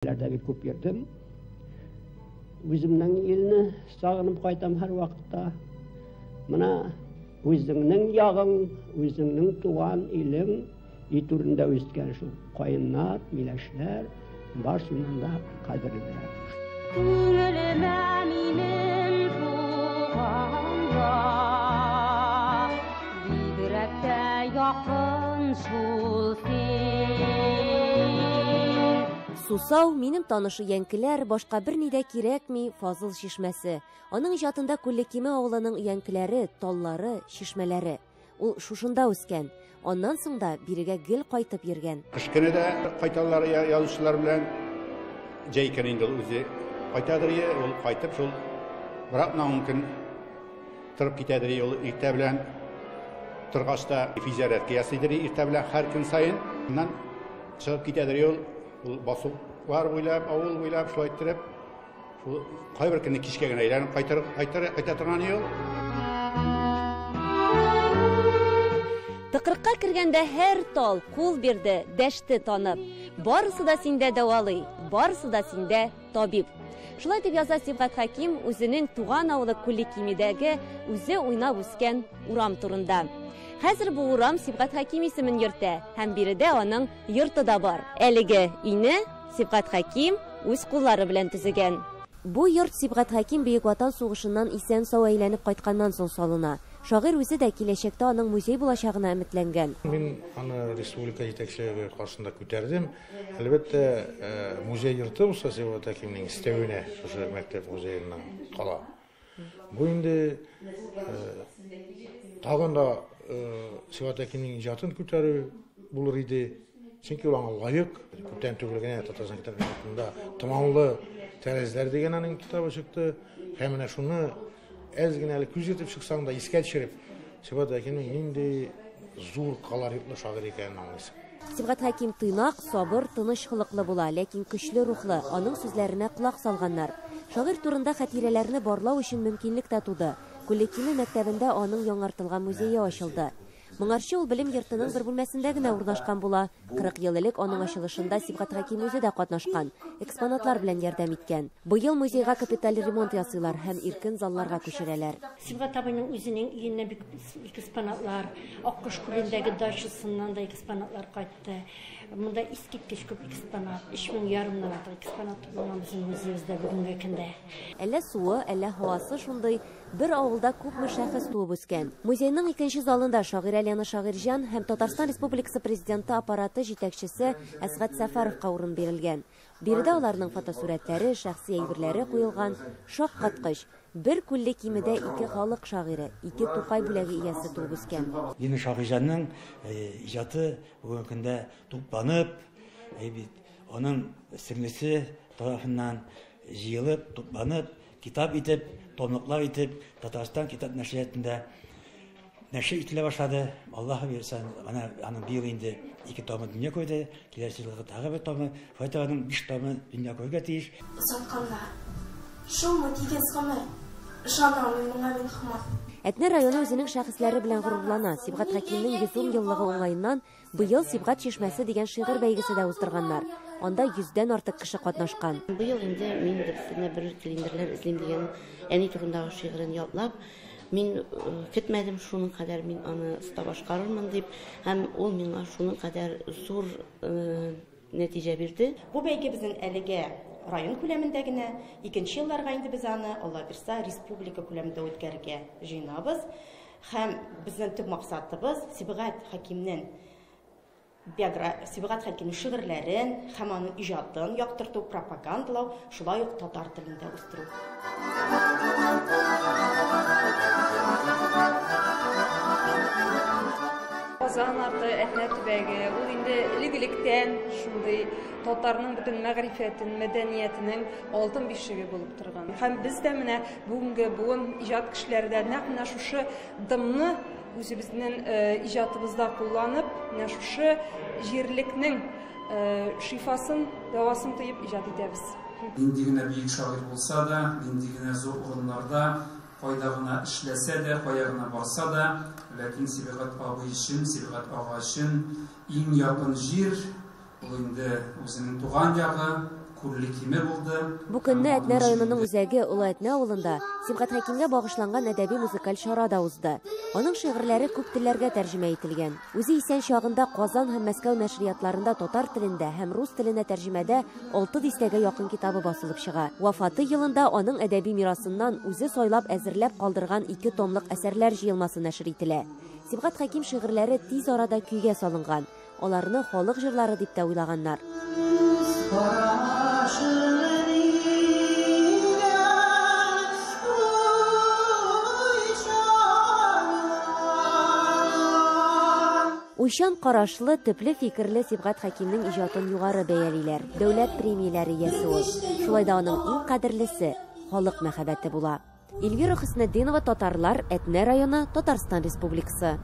Илләрдә бик күп йөрдем. Үземнең илне сагынып кайтам һәрвакытта. Менә үзеңнең ягың, үзеңнең туган илең өй түрендә үскән шул каеннар, миләшләр барысыннан да кадерлерәк. Күңелемә минем туган як, бигрәк тә якын шул син. Сусау, минем таныш өянкеләр, башка берни дә кирәкми, Фазыл чишмәсе. Аның иҗатында Күллекиме авылының өянкеләре, таллары, чишмәләре. Ул шушында үскән. Аннан соң да бирегә гел кайтып йөргән. Кыш көне дә кайталар язучылар белән. Җәй көне инде ул үзе кайтадыр, ул кайтып шул бер атна ун көн торып китәдер, ул иртә белән торгач та физзарядка ясыйдыр иртә белән һәр көн саен. Аннан чыгып китәдер ул, ул басулар буйлап, авыл буйлап шулай иттереп, шул кайбер көнне кичкә генә әйләнеп кайтыр, кайтыр, кайта торган ул. Тыкрыкка кергәндә һәр тал кул бирде, дәште танып. Барысы да синдә дәвалый, барысы да синдә табиб. Шулай дип яза Сибгат Хәким үзенең туган авылы Күллекимедәге үзе уйнап үскән урам турында. Хәзер бу урам Сибгат Хәким исемен йөртә һәм биредә аның йорты да бар. Әлеге өйне Сибгат Хәким үз куллары белән төзегән. Бу йорт Сибгат Хәким Бөек Ватан сугышыннан исән-сау әйләнеп кайтканнан соң салына. Шагыйрь үзе дә киләчәктә аның музей булачагына өметләнгән. Мин аны республика җитәкчелеге каршында күтәрдем. Әлбәттә, музей йорты булса Сибгат Хәкимнең истәвенә шушы мәктәп музееннан кала. Бу инде тагын да Сибгат Хәкимнең иҗатын күтәрү булыр иде. Чөнки ул аңа лаек. Күптән түгел генә Татарстан китап йортында Томанлы тәрәзләр дигән аның китабы чыкты. Һәм менә шуны әз генә әле күз йөртеп чыксаң да искә төшереп, Сибгат Хәкимнең нинди зур колоритлы шагыйрь икәнен аңлыйсың. Сибгат Хәким тыйнак, сабыр, тыныч холыклы була, ләкин көчле рухлы, аның сүзләренә колак салганнар. Шагыйрь турында хатирәләрне барлау өчен мөмкинлек тә туды. Күллекиме мәктәбендә аның яңартылган музее ачылды. Моңарчы ул белем йортының бер бүлмәсендә генә урнашкан була. 40 ел элек аның ачылышында Сибгат Хәким үзе дә катнашкан, экспонатлар белән ярдәм иткән. Быел музейга капиталь ремонт ясыйлар һәм иркен залларга күчерәләр. Сибгат абыйның үзенең өеннән бик экспонатлар, Аккош күлендәге дачасыннан да экспонатлар кайтты. Монда искиткеч күп экспонат, өч мең ярымнан артык экспонат тупланган безнең музеебездә бүгенге көндә. Әллә суы, әллә һавасы шундый, бер авылда күпме шәхес туып үскән. Музейның икенче залында шагыйрә Лена Шагыйрьҗан һәм Татарстан Республикасы Президенты аппараты җитәкчесе Әсгать Сәфәровка урын бирелгән. Биредә аларның фотосурәтләре, шәхси әйберләре куелган. Шаккаткыч. Бер күлле кимедә ике халык шагыйре, ике Тукай бүләге иясе туып үскән. Лена Шагыйрьҗанның иҗаты бүгенге көндә тупланып, бит аның сеңлесе тарафыннан җыелып, тупланып, китап итеп, томлыклар итеп, Татарстан китап нәшриятында нәшир ителә башлады. Аллаһ бирсә, ана аның быел инде 2 томы дөнья күрде, киләсе елгы тагы бер томы, шулай итеп аның 5 томы дөнья күрергә тиеш. Озатканнар. Шулмы тигез гомер? Ышана алмыйм моңа мин һаман. Әтнә районы үзенең шәхесләре белән горурлана. Сибгат Хәкимнең 110 еллыгы уңаеннан быел Сибгат чишмәсе дигән шигырь бәйгесе дә уздырганнар. Анда 100дән артык кеше катнашкан. Быел инде мин берсенә бер килендерләр эзлим дигән әни турындагы шигырен ятлап, мин көтмәдем шуның кадәр мин аны оста башкарырмын дип, һәм ул миңа шуның кадәр зур нәтиҗә бирде. Бу бәйге безнең әлегә район күләмендә генә, икенче елларга инде без аны, Алла бирсә, республика күләмендә үткәрергә җыенабыз. Һәм безнең төп максатыбыз Сибгат Хәкимнең Сибгат Хәкимнең шигырьләрен һәм аның иҗатын яктырту, пропагандалау, шулай ук татар телендә үстерү. Казан арты Әтнә төбәге, ул инде элек-электән шундый татарның бөтен мәгърифәтен, мәдәниятенең алтын бишеге булып торган. Һәм без дә менә бүгенге буын иҗат кешеләре дә нәкъ менә шушы дымны үзебезнең иҗатыбызда кулланып, менә шушы җирлекнең шифасын, дәвасын тоеп иҗат итәбез. Нинди генә бөек шагыйрь булса да, нинди генә зур урыннарда, кайда гына эшләсә дә, кая гына барса да, ләкин Сибгат абый өчен, Сибгат ага өчен иң якын җир, ул инде үзенең туган ягы, Күлле Киме булды. Бу көнне Әтнә районының үзәге Олы Әтнә авылында Сибгат Хәкимгә багышланган әдәби-музыкаль чара да узды. Аның шигырьләре күп телләргә тәрҗемә ителгән. Үзе исән чагында Казан һәм Мәскәү нәшриятларында татар телендә һәм рус теленә тәрҗемәдә 6 дистәгә якын китабы басылып чыга. Вафаты елында аның әдәби мирасыннан үзе сайлап әзерләп калдырган 2 томлык әсәрләр җыелмасы нәшер ителә. Сибгат Хәким шигырьләре тиз арада көйгә салынган. Аларны халык җырлары дип тә уйлаганнар. Уйчан карашлы, төпле фикерле Сибгат Хәкимнең иҗатын югары бәялиләр. Дәүләт премияләре иясе ул. Шулай да аның иң кадерлесе халык мәхәббәте була. Эльвира Хөснетдинова, Татарлар, Әтнә районы, Татарстан Республикасы.